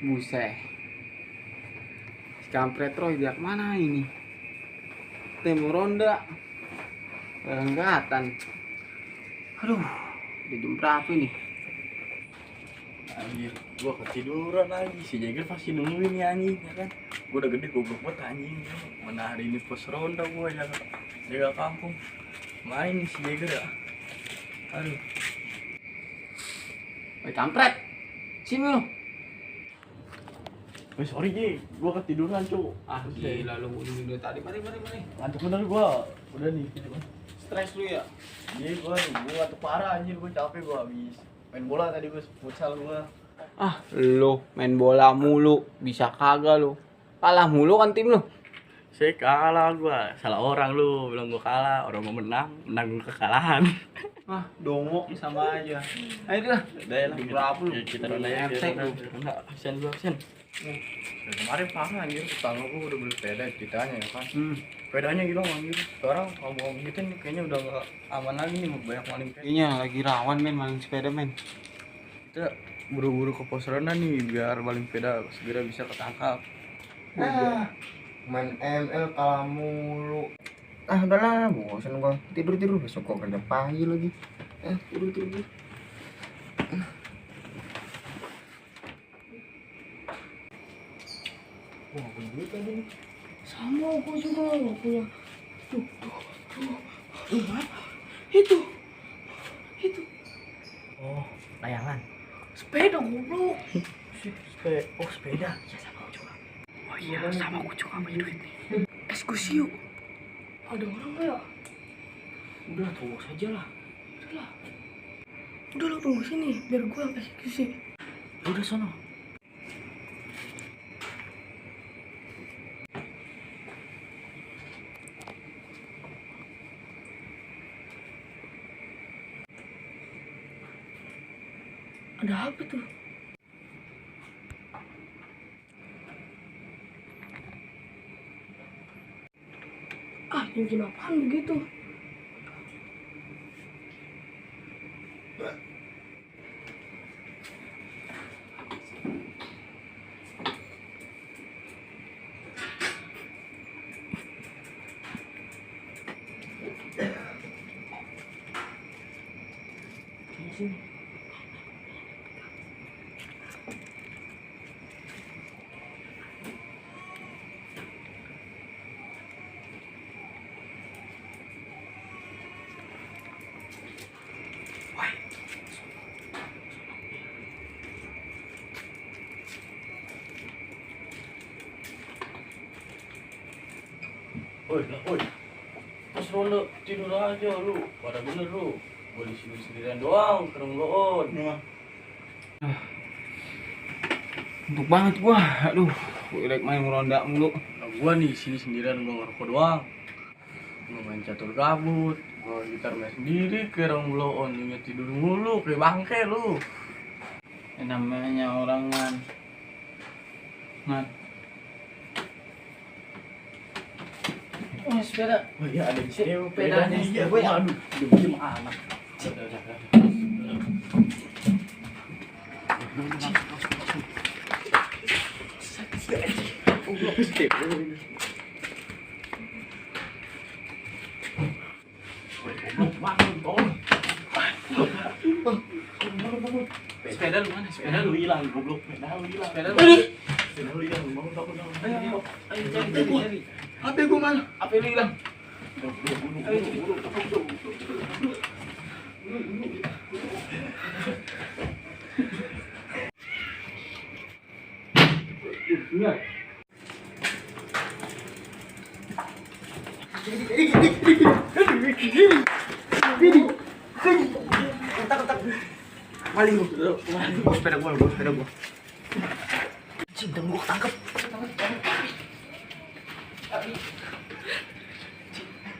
Buset. Si kampret Roy dia mana ini? Temu ronda. Kelihatan. Aduh, udah jam berapa ini? Anjir, gua ketiduran lagi. Si Jagger pasti nungguin ya anjing, ya kan? Gua udah gede goblok banget anjing. Mana hari ini pos ronda gua jaga kampung. Main si Jagger ya. Aduh. Woi kampret. Sini lu. Wih, sorry Ji, gua ketiduran cu. Gila lu udah tadi. Mari. Ngantuk bener gua. Udah nih, gitu. Stres lu ya? Iya gua ngantuk parah anjir, gua capek gua habis main bola tadi gua futsal gua. Lu main bola mulu, bisa kagak lu? Kalah mulu kan tim lu. Saya kalah gua, salah orang lu bilang gua kalah, orang mau menang kekalahan. Dongo sama aja. Ayo dah. Udah ya lah, Berapa lu? ya, kita udah naik MC lu. Enggak, absen. Kemarin parah anjir, tetangga gua udah beli sepeda ceritanya ya kan. Sepedanya gila anjir. Sekarang kalau mau gitu kayaknya udah enggak aman lagi nih, banyak maling sepeda. Kayaknya lagi rawan men maling sepeda men. Kita buru-buru ke pos ronda nih biar maling sepeda segera bisa ketangkap. Main ML kalah mulu. Udahlah, bosan gua. Tidur besok gua kerja pagi lagi. Tidur. Wah, punya duit lagi nih. Sama gua juga nggak punya. Tuh. Itu. Oh, layangan. Sepeda goblok. Sepeda. Ya sama gua juga. Oh iya, sama gua juga punya duit nih. Eksekusi yuk. Ada orang nggak ya? Udah tunggu saja lah. Udah lo tunggu sini biar gua yang eksekusi. Udah sono. Ada apa tuh? Cincin apaan begitu? Sini. Oi. Terus ronda tidur aja lu. Pada bener lu. Gua di sini sendirian doang, kerenggoon. Untuk banget gua. Aduh, gua main ronda mulu. Nah, gua nih sini sendirian gua ngerokok doang. Gua main catur gabut, gua gitar main sendiri, kerenggoon nyengat tidur mulu, kayak bangke lu. Yang namanya orangan. Oh, sepeda. Oh iya ada Sepedanya. Iya, waduh, diem amat. Sepeda lu mana? Sepeda lu hilang, goblok. Sepeda lu hilang. Bangun. Ayo cari. HP gua mana? Apa lu hilang? Maling gua. Sepeda gua. Cinta gua ketangkep.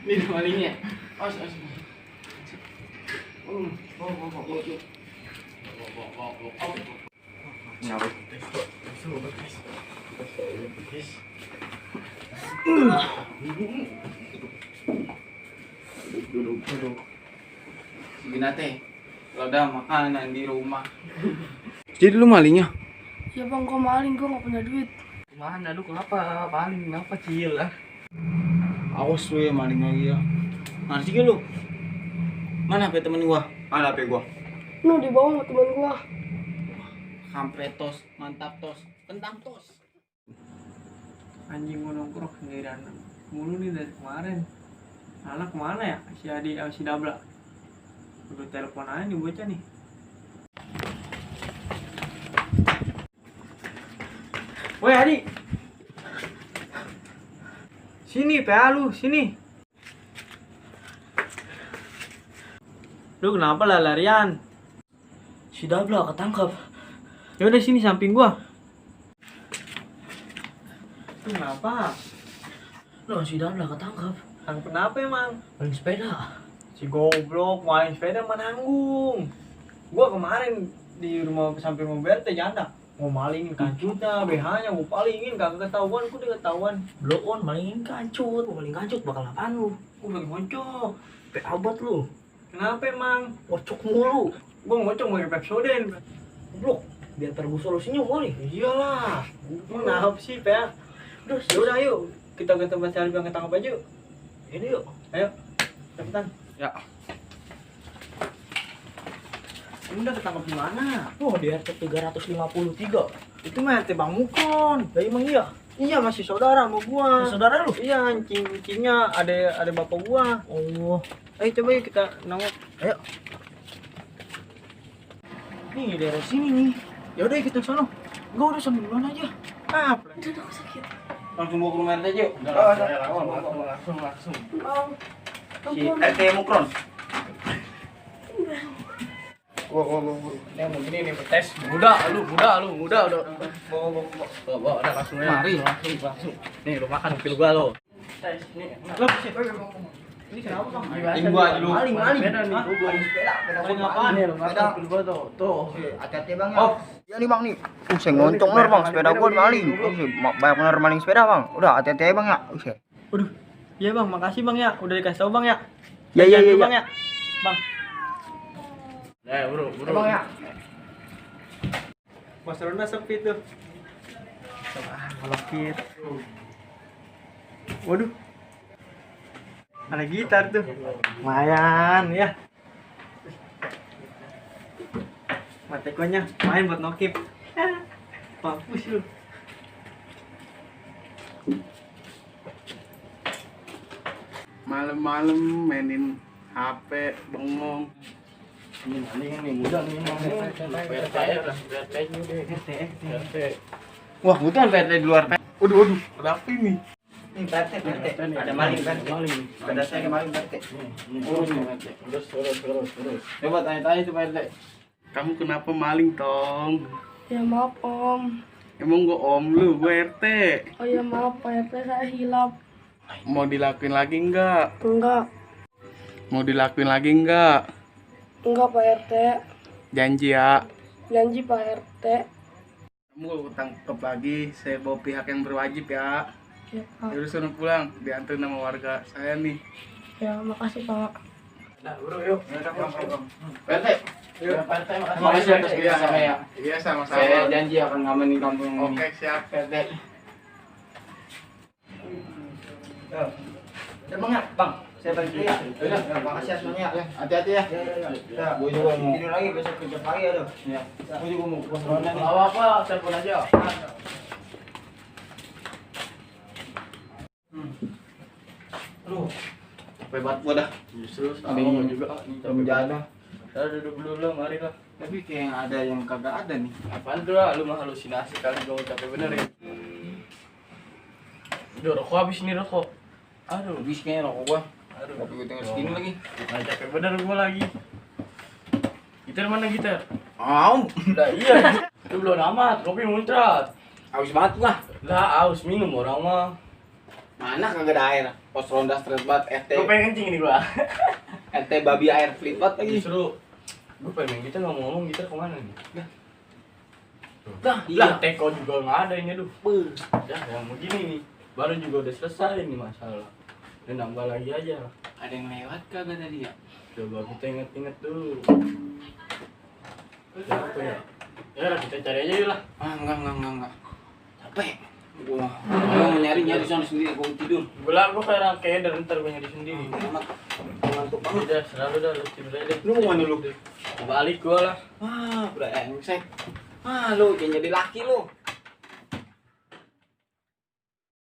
Ini malingnya. Nyawa. Duduk. Gini teh. Kalau ada makanan di rumah. Jadi lu malingnya? Ya bang, gua maling, gua nggak punya duit. Mana lu kenapa? Paling kenapa Cil ah? Awas lu ya maling lagi ya. Ngerti gak lu? Mana HP temen gua? Mana HP gua? Nuh di bawah sama teman gua. Kampret tos, mantap tos, kentang tos. Anjing mau nongkrong sendirian mulu nih dari kemarin. Anak kemana ya? Si Adi, si Dabla. Udah telepon aja nih bocah nih. Woi Adi, sini PA lu, sini. Lu kenapa lah larian? Si Dabla ketangkap. Ya udah sini samping gua. Lu kenapa? Loh, si Dabla ketangkap. Tangkep kenapa emang? Main sepeda. Si goblok main sepeda menanggung. Gua kemarin di rumah samping mobil teh janda mau malingin kancuta, BH-nya gua palingin kagak ketahuan, gua udah ketahuan. Belum on malingin kancut, maling kancut bakal apaan lu? Gua lagi ngocok. Abot lu. Kenapa emang? Ngocok mulu. Gua ngocok pakai Pepsodent. Goblok. Biar tergus solusinya kali. Iyalah. Kenapa sih, Pak? Udah, yaudah ayo. Kita ke tempat cari yang ketangkap aja yuk. Ini yuk. Ayo. Cepetan. Ya. Ini udah ketangkap di mana? Oh, di RT 353. Itu mah RT Bang Mukon. Lah emang iya? Iya, masih saudara sama gua. Saudara lu? Iya, cingnya ada bapak gua. Oh. Ayo coba yuk kita nongok. Ayo. Nih daerah sini nih. Ya udah kita ke sono. Gua udah sambil duluan aja. Ah, Aduh, aku sakit. Langsung bawa ke rumah RT aja yuk. Langsung. Bang, Si ampun. RT Mukron. Gua. Ini mau gini nih tes. Muda udah. Bawa udah langsung ya. Mari. Langsung. Nih lu makan pil gua lo. Tes nih. Lo ini kenapa Bang? Ini gua aja lu. Maling. Sepeda nih. Gua Sepeda Maling apaan? Nih lu makan pil gua tuh. Tuh. Hati-hati bang ya. Iya nih bang nih. Saya ngoncong bener bang, sepeda gua maling. Banyak bener maling sepeda bang. Udah hati-hati aja bang ya. Waduh. Iya Bang, makasih Bang ya. Udah dikasih tahu Bang ya. Ya, ya, Jangan ya, dulu, ya. Bang ya. Bang, Bro. Bang ya. Mas Ronda sepi tuh. Melekit. Waduh. Ada gitar tuh. Lumayan ya. Matekonya main buat nokip. Mampus lu. Malam-malam mainin HP bengong. Ini maling nih muda nih mau. RT lah, RT RT. Wah, bukan PRT di luar. Waduh, rapi nih. Nih PT. Ada maling PT. Maling. Sepeda saya maling PT. Urus nih RT. Terus. Coba tanya-tanya tuh PRT. Kamu kenapa maling, Tong? Ya maaf Om. Emang gua om lu, gua RT. Oh ya maaf Pak RT, saya hilap. Mau dilakuin lagi enggak? Enggak, Mau dilakuin lagi enggak? enggak Pak RT. Janji ya. Janji Pak RT. Kamu tangkap lagi, saya bawa pihak yang berwajib ya. Ya Pak. Terus suruh pulang, diantar sama warga saya nih. Ya makasih Pak. Nah, bro yuk. PRT. Yuk, RT Makasih atas kerjasamanya ya. Iya, Saya sama-sama. janji akan ngamenin kampung ini. Oke, siap. PRT. Ya bang ya, bang. Saya balik dulu ya. Ya, makasih ya semuanya ya. Hati-hati ya. Ya, Gua juga mau. tidur lagi besok kerja pagi aduh. Ya. Gua juga mau ke pos ronda nih. Kalau apa, telepon aja. Aduh. Capek banget gua dah. Justru Ada yang juga. Menjaga. Kita duduk dulu lah, mari lah. Tapi kayak ada yang kagak ada nih. Apaan tuh lah, lu mah halusinasi kali gua capek bener ya. Udah rokok habis nih rokok. Aduh, Habis kayaknya rokok gua. aduh. Tapi gua tinggal segini lagi. Nah, capek bener gua lagi. Gitar mana gitar? Lah iya. Lu belum amat, kopi muncrat. Habis banget gua. Lah, aus minum orang mah. Mana kagak ada air. Pos ronda stres banget. RT. Gua pengen kencing nih gua. RT babi air flip banget lagi. Justru gua pengen gitar ngomong gitar kemana nih? Dah, Lah, teko juga nggak ada ini aduh. Ya, yang begini nih. Baru juga udah selesai nih masalah. Dan nambah lagi aja. Ada yang lewat kagak tadi ya? Coba kita inget-inget dulu. Siapa ya? Ya udah kita cari aja yuk lah. Enggak. Capek. Gua mau nyari sana sendiri, gua tidur. Gua kayak dari ntar gua nyari sendiri. Amat ngantuk banget. Udah, selalu dah lu tidur aja deh. Lu mau mana lu? Balik gua lah. Brengsek. Lu jangan jadi laki lu.